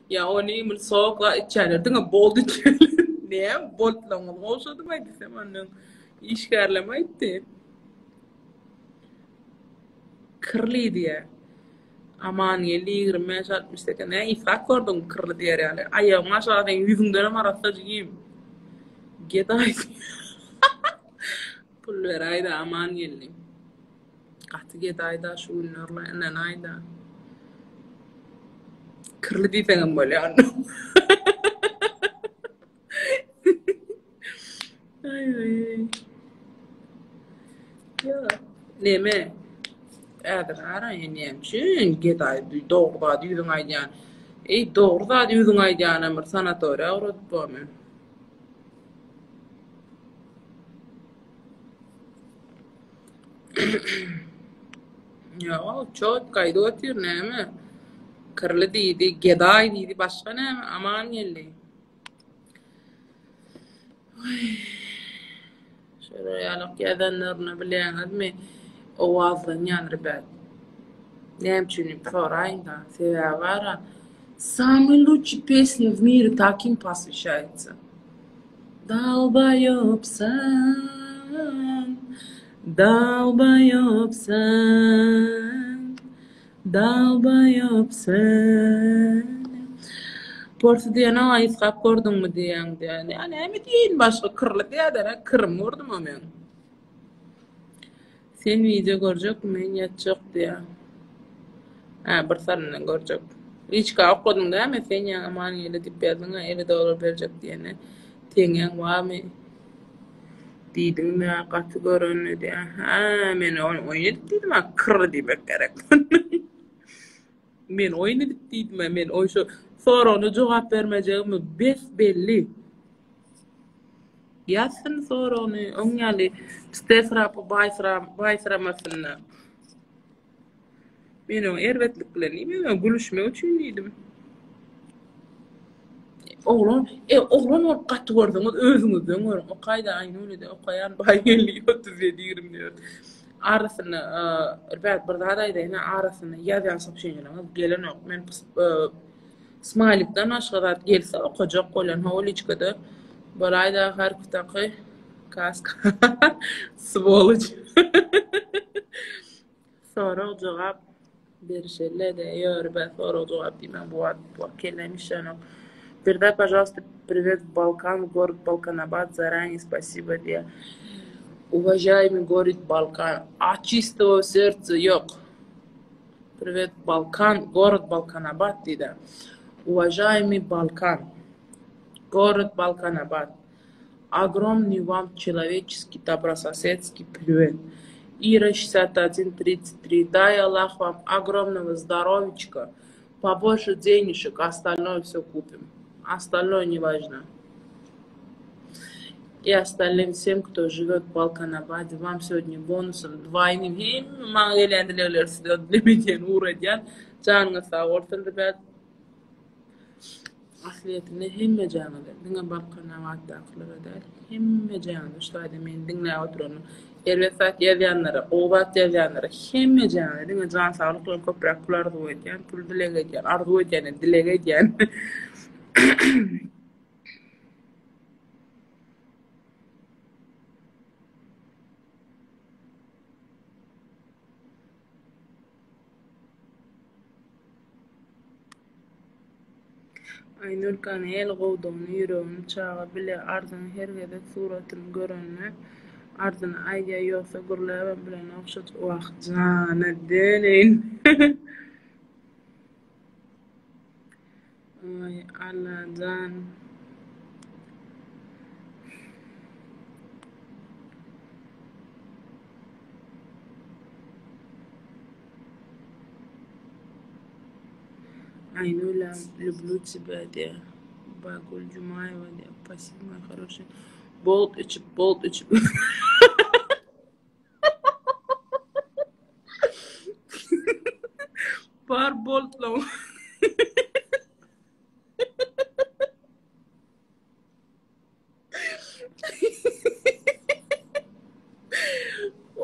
Ýa ony muny sok zat içýärler, diňe bolt içýärler. Näme boltlaryňyz gowşadymaý diýsem, ondan işgärlem aýtdy. Kirli diýýär. Amangeldi 25 68 Nä ysgap gördüňmi kirli diýer ýaly. Aýagyň aşagy seň ýüzüňdenem arassa jigim. Gedaý. Pul beräýdä Amangeldi. Gaty gedaýda şu günlerle ynanaýda. Kirli diýseňem bolýar. Aý aý aý. Ýok. Neme? Häzir araýyn näme üçin gedaý dogry zady ýüzüňe aýdýan. Eý dogry zady ýüzüňe aýdýanam bir sanatoriýa ugradyp bormy? Ýok, çot gaýdyp otyr näme? Kirli diýdi, gedaý diýdi, başga näme? Aman geldi. Şöyle ýalak ýazanlaryny bilýäňizmi? Owazlanýan rебят. Näme üçin diýip soraýyn-da. Sebäbi bara самый лучший песни в мире таким посвящается. Dalbaýop sen, dalbaýop sen, dalbaýop sen. Porsy diýen-a ysgap gördüňmi diýýäň diýýän. Ýa näme diýeýin başga kirli diýýär-dä, kirim gördüm-ä men. Sen wideo görjekmi men ýatjak diýýär. Hä bir salymdan görjek. Liçka okladyň dämi sen ýaňy Amangeldi diýip ýazdyňa 50 dollar berjek diýene. Teňňäň barmy diýdiňdä gaty görende diýýär. Hä men ony oýun edip diýdim-ä kirli diýmek gerek. Men oýun edip diýdim-ä men oý şo soragyna jogap bermejegimi bes belli. Ýazsyn soragyny oň ýaly stesrap baýsyramasynda. Men oňa erbetlik bilen diýmedim, gülüşmek üçin diýdim. Oglan, e, oglan bolup gaty gördüňiz, özüňizden görüň. Okaýda Aýnulide okaýan Baýgeldi 37 24. Arasynda, rебят, bir zat aýdaýyn, arasynda ýazýan soobşeniýalaryňyz gelenok. Men Smaýlikden başga zat gelse okajak bolýan hawa liçkada bolaýda harkdaky kaska swoloç sorag jogap berişellede ýör be sorag jogap diýmän bu wagt bu wagt kelläm işlänok Передай пожалуйста привет в Балкан город Балканабад заранее спасибо diýýär Уважаемый город Балкан от чистого сердца ýok Privet Balkan gorod Balkanabat diýdä. Uwažaýmy Balkan. Gorod Balkanabat. Ogromnyý vam çeloweçeskiý dobrososedskiý privet. Ira 61 33 дай Аллах вам ogromnogo zdarowiçka pobolşe denişek ostalnoý wsё kupim. Ostalnoý ne wažno. I ostalnym wsem kto žiwet w Balkanabade vam segodnýa bonusom dwaýnym hemme maňa gelýän dilegleri size dilemedýän ugradýan janyňyz sag bolsun rебят Aslyýetinde hemmejäňize diňe Balkanabatdakylara däl hemmejäňize şu taýda meni diňläp oturan erbet zat ýazýanlara gowy zat ýazýanlara hemmejäňize diňe jan saglyk bilen köpräk pul arzuw edýän pul dileg edýän arzuw edýän dileg edýän Aýnurkany el gowdugyny ýüregini çaga bile arzyny her gezek suratyny görende arzyny aýdýa ýogsa gürläbem bilenok şo wah jana döneýin. Oý Allajan. Aýnula lüblü тебя diýýär. Bagül Jumaýewa diýýär. Spasibo moý хороший. Bolt içip, bolt içip. Bar boltlaň.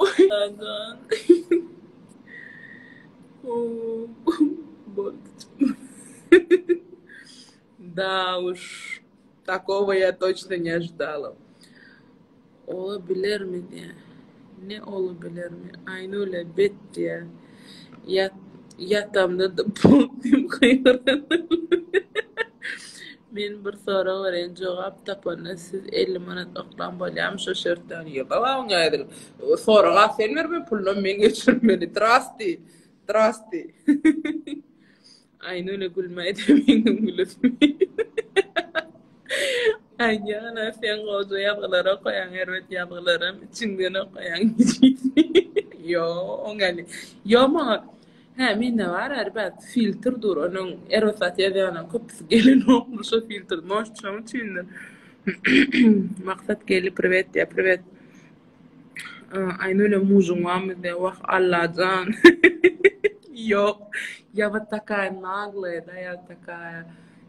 Oý Allajan. Bolt içip. Da uş, takogo ýa toçno ne ojidala. Ola bilermi diýä. Ne ola bilermi? Aýnule bet diýä. Ýat ýatamda-da bok diýip gygyran. Men bir sorag bereýin, jogap tapanda siz 50 manat oklan bolýarmy şo şertden? Ýok, oňa edil. Soraga sen berme, pulunam men geçirmeli. Drasti. Drasti. Aýnöle gülmäýde meňem gülesim Aýjana sen goja ýazgylar okaýaň erbet ýazgylaram içiňden okaýaň Ýo oňaly Ýo maňa Hä mende bar erbet filtr dur onuň erbet zat ýazýanyň köpüsi gelenokmy şo filtr может şoň üçindir Maksat geldi priwet diýýär priwet Aýnöle mužuň barmy diýýär wah Allajan Ýok я вот такая наглая да я такая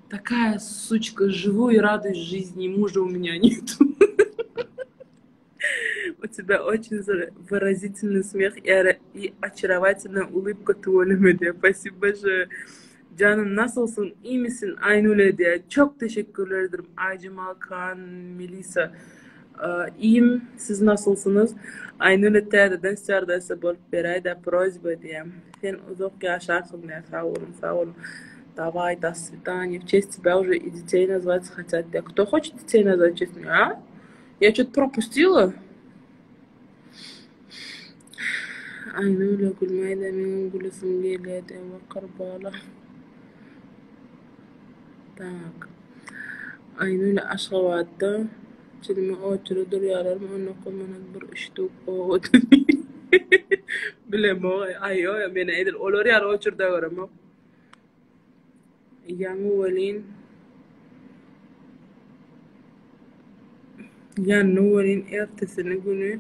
такая сучка живу и радуюсь жизни мужа у меня нету У тебя очень выразительный смех и очаровательная улыбка tüweleme diýýär спасибо большое Janym nasylsyň iýmisin Aýnule diýýär çok teşekkürler ederim Aýjemal Kan Melisa Iýim siz nasylsyňyz Aýnule täzeden stýuardessa bolup beräýdä proýzba diýýär sen uzak ýaşarsyň diýýär sag boluň sag boluň Daway do swidaniýa w çest тебя уже i detей nazwać хотят diýýär kto хочет детей назвать в честь меня a я ço-to propustila Aýnöle gülmäýdä meňem gülesim gelýädä wakar bala. Tak. Aýnöle Aşgabatda çilime oçura durýarlarmy 19 manat bir ştuk owadan. Bilemok aý ýok men edil olar ýaly oçurda göremok. Ýaňy welin Ýandy welin ertesini güni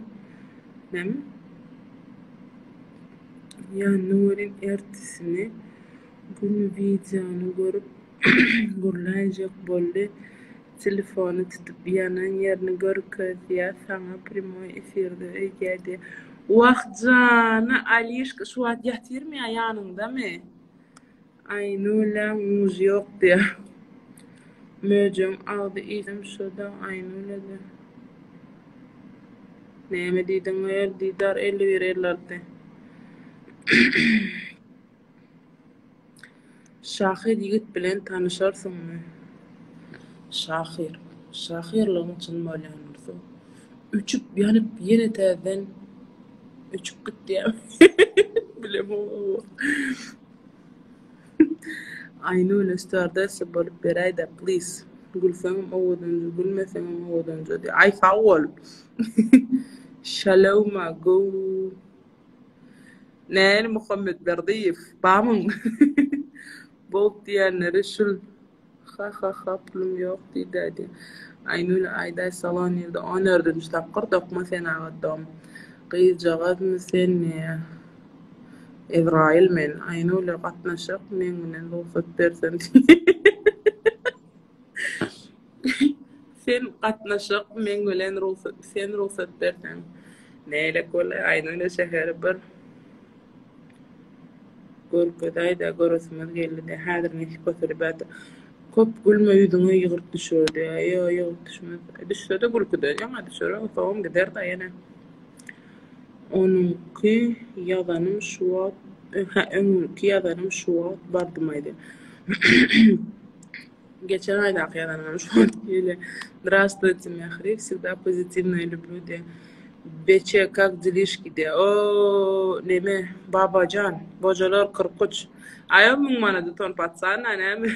Näme? Ýandy welin ertesini gün wideony görüp gürläýjek boldy telefony tutup ýanan ýerini görkezýä saňa primoý efirde öýdýä diýä Wah jana Alişka şu wagt ýatyrmy ýa ýanyňdamy? Aýnuläň muzy ýok diýýär. Möjegiň agzy iýsem şo-da Aýnulede. Näme diýdiň öl Didar 51 56. Şahyr ýigit bilen tanyşarsyňmy? Şahyr. Şahyrlygyň çyn bolýan bolsa, öçüp ýanyp ýene täzeden öçüp gitýär. Bilemok. Aýnöle stýuardessa bolup beräýdä please. Gülseňem owadanja, gülmeseňem owadanja diý. Aý sag bol. Şalowma go. Näli Muhammet Berdiýew, bamyň? Bolt diýenleri şul. Ha-ha-ha pulum ýok diýdä diý. Aýnöle aýdaý salon ýylda on dördünji tapgyr dokma senagat dom. Gyzjagazmy sen ne? Ezraýyl men. Aýnöle gatnaşak meň bilen rugsat berseň Sen gatnaşak meň bilen rugsat sen rugsat berseň. Nälet boldy Aýnöle şäheri bir Görkezäýdä göresimiz geldi-dä. Häzir nesip bolsa rебята. Köp gülme ýüzüňe ýygyrt düşer diýýä. Ýo ýygyrt düşmez. Düşse-de gülküden ýaňa düşer. Soňam gider-dä ýene. Onuňky ýazanym şu wagt hä öňňünki ýazanym şu wagt bardymaý diýýä. Geçen aýdaky ýazanyňam şu wagt gelýär. Здравствуйте, Mähri, всегда позитивная люблю diýýär. Beçe, kak delişki diýýär. O, neme, Babajan, gojalar 43. Aýal 1000 manady ton patsana näme?